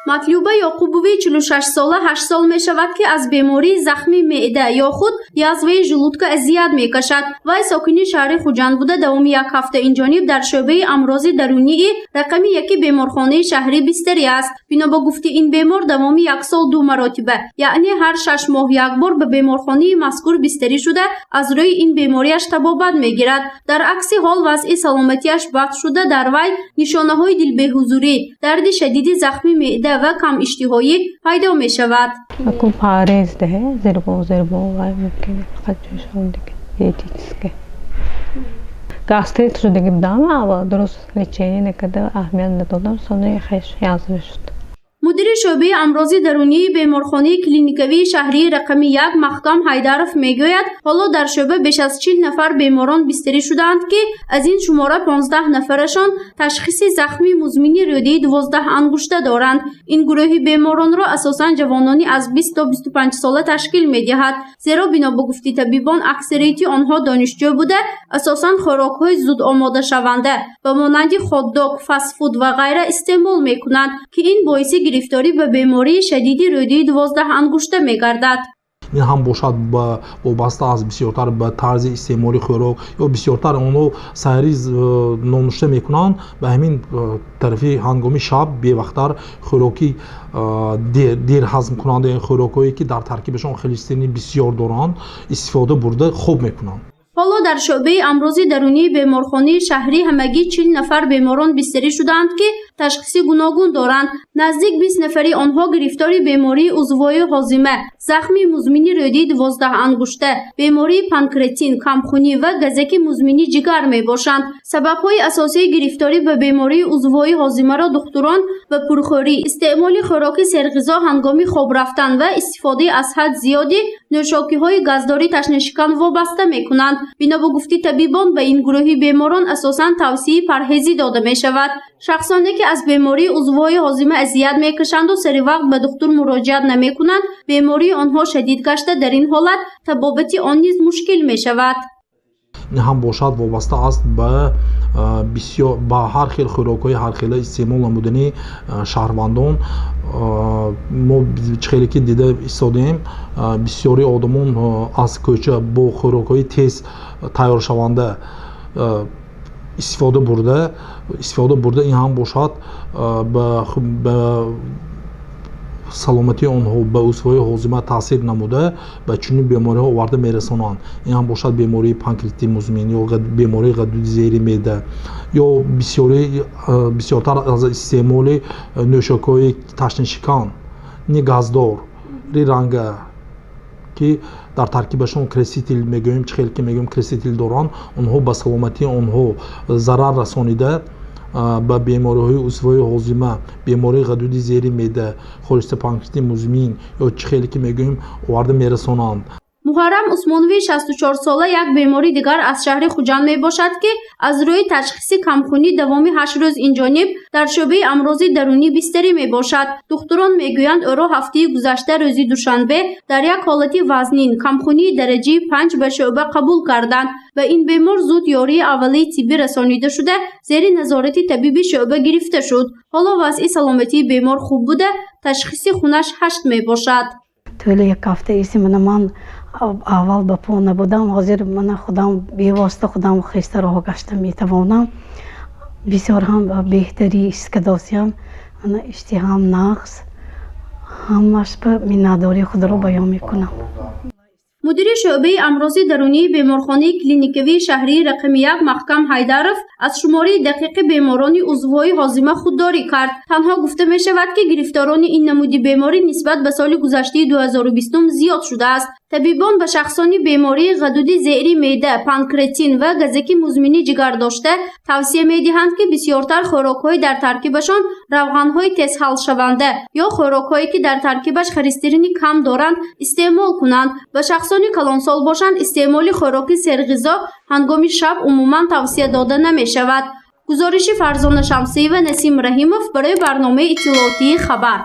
Матлюба Ёқубови 46-сола 8 сол мешавад, ки аз бемории захми меъда ё худ язваи желудка азият мекашад. Вай сокини шаҳри Хуҷанд буда, давоми як ҳафта инҷониб дар шӯъбаи амрози дарунии рақами яки беморхонаи шаҳрӣ бистарӣ аст. Бино ба гуфти ин бемор, давоми як сол ду маротиба, яъне ҳар 6 моҳ як бор, ба беморхонаи мазкур бистарӣ шуда, аз рӯи ин бемориаш табобат мегирад. Дар акси ҳол вазъи саломатиаш бад шуда, дар вай нишонаҳои дилбеҳузурӣ, дарди шадиди захми меъда ва камиштиҳоӣ пайдо мешавад. Акун парез деҳе зирбо зирбо вай мумкин фақат ҷӯшон диге диетически. Гастрит шудагӣ будам, аввал дуруст лечение накарда, аҳамият надодам, сони хеш язва шуд. Мудири шӯъбаи амрози дарунии беморхонаи клиникавии шаҳрии рақами 1 Маҳкам Ҳайдаров мегӯяд, ҳоло дар шӯъба беш аз 40 нафар беморон бистарӣ шудаанд, ки аз ин шумора 15 нафарашон ташхиси захми музмини рӯдаи 12-ангушта доранд. Ин гурӯҳи беморонро асосан ҷавонони аз 20 то 25 сола ташкил медиҳад, зеро бино ба гуфти табибон, аксарияти онҳо донишҷӯ буда, асосан хӯрокҳои зудомодашаванда ба монанди хотдог, фастфуд ва ғайра истеъмол мекунанд, ки ин боиси гирифторӣ ба бемории шадиди рӯдаи 12-ангушта мегардад. Ин ҳам бошад вобаста аст бисёртар ба тарзи истеъмоли хӯрок ё бисёртар онҳо саҳарӣ нонушта мекунанд, ба ҳамин тарафи ҳангоми шаб бевақттар хӯроки дер ҳазмкунанда, хӯрокҳое ки дар таркибашон холестерини бисёр доранд, истифода бурда хоб мекунанд. Ҳоло дар шӯъбаи амрози дарунии беморхонаи шаҳрӣ ҳамагӣ 40 нафар беморон бистарӣ шудаанд, ки ташхиси гуногун доранд. Наздик 20 нафари онҳо гирифтори бемории узвҳои ҳозима, захми музмини рӯдаи 12-ангушта, бемории панкреатин, камхунӣ ва газаки музмини ҷигар мебошанд. Сабабҳои асосии гирифторӣ ба бемории узвҳои ҳозимаро духтурон ба пурхӯрӣ, истеъмоли хӯроки серғизо ҳангоми хоб рафтан ва истифодаи аз ҳад зиёди нӯшокиҳои газдори ташнашикан вобаста мекунанд. Бино ба гуфти табибон, ба ин гурӯҳи беморон асосан тавсияи парҳезӣ дода мешавад. Шахсоне ки аз бемории узвҳои ҳозима азият мекашанду сари вақт ба духтур муроҷиат намекунанд, бемории онҳо шадид гашта, дар ин ҳолат табобати он низ мушкил мешавад. Ин ҳам бошад вобаста аст ба бисёр ба ҳар хел хӯрокҳои ҳархела истеъмол намудани шаҳрвандон. Мо чӣ хеле ки дида истодаем, бисёри одамон аз кӯча бо хӯрокҳои тез тайёршаванда истифода бурда, ин ҳам бошад ба саломатии онҳо, ба узвҳои ҳозима таъсир намуда, ба чунин бемориҳо оварда мерасонанд. Ин ҳам бошад бемории панкреатити музмин ё бемории ғадуди зери меъда ё бисёртар аз истеъмоли нӯшокиҳои ташнашикан ни газдор ранга, ки дар таркибашон краситель мегӯем, чӣ хел ки мегӯем, краситель доранд, онҳо ба саломатии онҳо зарар расонида, ба бемориҳои узвҳои ҳозима, бемории ғадуди зери меъда, холестерол панкреатити музмин ё чӣ хеле ки мегӯем, оварда мерасонанд. Муҳаррам Усмонови 64-сола як бемори дигар аз шаҳри Хуҷанд мебошад, ки аз рӯи ташхиси камхунӣ давоми 8 рӯз инҷониб дар шӯъбаи амрози дарунӣ бистарӣ мебошад. Духтурон мегӯянд, ӯро ҳафтаи гузашта рӯзи душанбе дар як ҳолати вазнин, камхунии дараҷаи 5, ба шӯъба қабул карданд. Ба ин бемор зуд ёрии аввалияи тиббӣ расонида шуда, зери назорати табиби шӯъба гирифта шуд. Ҳоло вазъи саломатии бемор хуб буда, ташхиси хунаш 8 мебошад. Тӯли як ҳафта иси мана ман аввал ба по набудам, ҳозир мана худам бевосита худам хеста роҳ гашта метавонам. Бисёр ҳам беҳтарӣ ҳис кардосиям. Мана иштиҳам нағз, ҳамаш ба миннатдории худро баён мекунам. Мудири шӯъбаи амрози дарунии беморхонаи клиникавии шаҳрии рақами 1 Маҳкам Ҳайдаров аз шумораи дақиқи беморони узвҳои ҳозима худдорӣ кард. Танҳо гуфта мешавад, ки гирифторони ин намуди беморӣ нисбат ба соли гузаштаи 2020 зиёд шудааст. Табибон ба шахсони бемории ғадуди зери меъда, панкреатин ва газаки музмини ҷигар дошта тавсия медиҳанд, ки бисёртар хӯрокҳои дар таркибашон равғанҳои тезҳалшаванда ё хӯрокҳое ки дар таркибаш холестерини кам доранд, истеъмол кунанд. Ба шахсони калонсол бошанд, истеъмоли хӯроки серғизо ҳангоми шаб умуман тавсия дода намешавад. Гузориши Фарзона Шамсиева, Насим Раҳимов барои барномаи иттилоотии «Хабар».